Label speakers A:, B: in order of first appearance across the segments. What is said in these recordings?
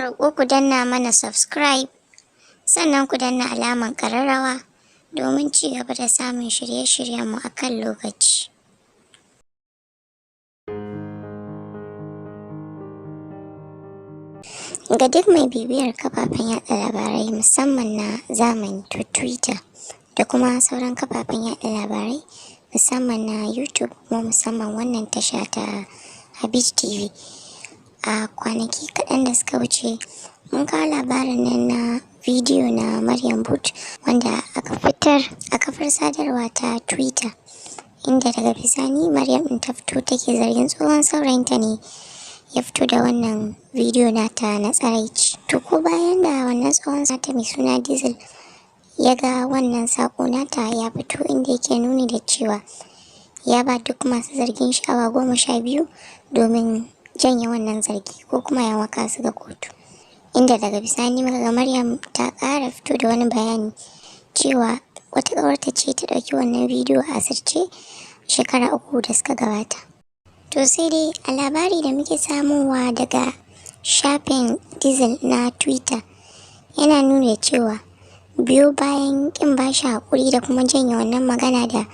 A: Roƙo ku danna mana subscribe, sannan ku danna alaman ƙararrawa domin ci gaba da samun shirye-shiryenmu a kan lokaci. Ga duk mai bibiyar kafafen yaɗa labarai, musamman na zamani to Twitter da kuma sauran kafafen yaɗa labarai, musamman na YouTube, kuma musamman wannan tasha ta Habib TV. A kwanaki kaɗan da suka wuce mun kawo labarin nan na bidiyo na Maryam Booth wanda aka fitar a kafar sadarwa ta Twitter, inda daga bisani Maryam ɗin ta fito take zargin tsohon saurayinta ne ya fito da wannan bidiyo nata na tsaraici. To ko bayan da wannan tsohon nata mai suna Diesel ya ga wannan saƙo nata ya fito, inda yake nuni da cewa ya ba duk masu zargin shi awa 12 domin janye wannan zargi ko kuma ya maka su ga kotu. Inda daga bisani muka ga Maryam ta ƙara fito da wani bayani cewa wata ƙawarta ce ta ɗauki wannan bidiyo a asirce shekara 3 da suka gabata. To sai dai a labari da muke samowa daga shafin Diesel na Twitter yana nuna cewa biyo bayan ƙin bashi haƙuri da kuma janye wannan magana da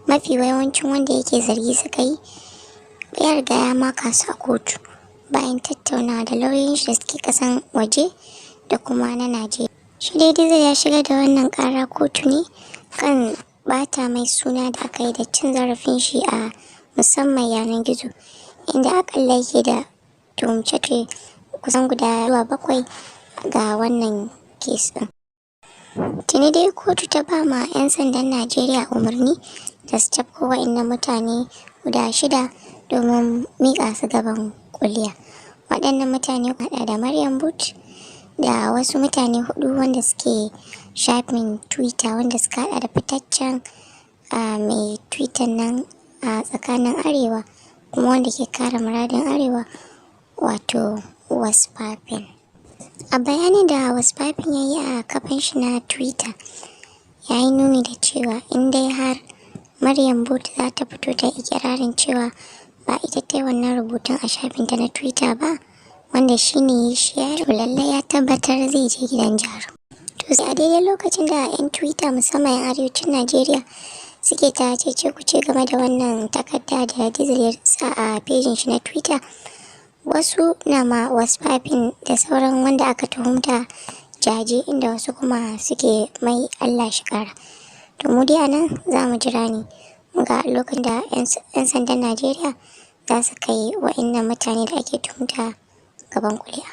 A: mafi yawancin wanda yake zargi suka yi, ya riga ya maka su a kotu bayan tattaunawa da lauyoyin shi da suke ƙasan waje da kuma na Najeriya. Shi dai Diesel ya shigar da wannan ƙara kotu ne kan ɓata mai suna da aka yi da cin zarafin shi a musamman yanar gizo, inda aƙalla yake da tuhumce kusan guda zuwa bakwai ga wannan case ɗin. Tuni dai kotu ta ba ma 'yan sandan Najeriya umarni da su cafko wa'innan mutane guda shida domin miƙa su gaban kuliya. Waɗannan mutane haɗa da Maryam Booth da wasu mutane huɗu wanda suke shafin Twitter, wanda suka haɗa da fitaccen mai Twitter nan a tsakanin Arewa kuma wanda ke kare muradin Arewa, wato Wasfafin. A bayanin da Wasfafin ya yi a kafan shi na Twitter, ya yi nuni da cewa in dai har Maryam Booth za ta fito ta ikirarin cewa ba ita ta yi wannan rubutun a shafinta na Twitter ba, wanda shi ne ya share, to lallai ya tabbatar zai je gidan jaru. To sai a daidai lokacin da 'yan Twitter, musamman 'yan arewacin Najeriya, suke ta cece-kuce game da wannan takarda da Diesel ya sa a pejin shi na Twitter, wasu na ma Wasfafin da sauran wanda aka tuhumta jaje, inda wasu kuma suke mai Allah shi ƙara. To mu dai a nan za mu jira ne ga lokacin da 'yan sandan Najeriya za su kai wa'innan mutane da ake tuhumta gaban kuliya.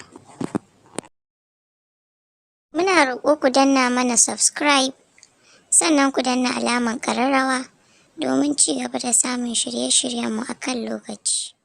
A: Muna roƙo ku danna mana subscribe, sannan ku danna alaman ƙararrawa domin ci gaba da samun shirye-shiryenmu a kan lokaci.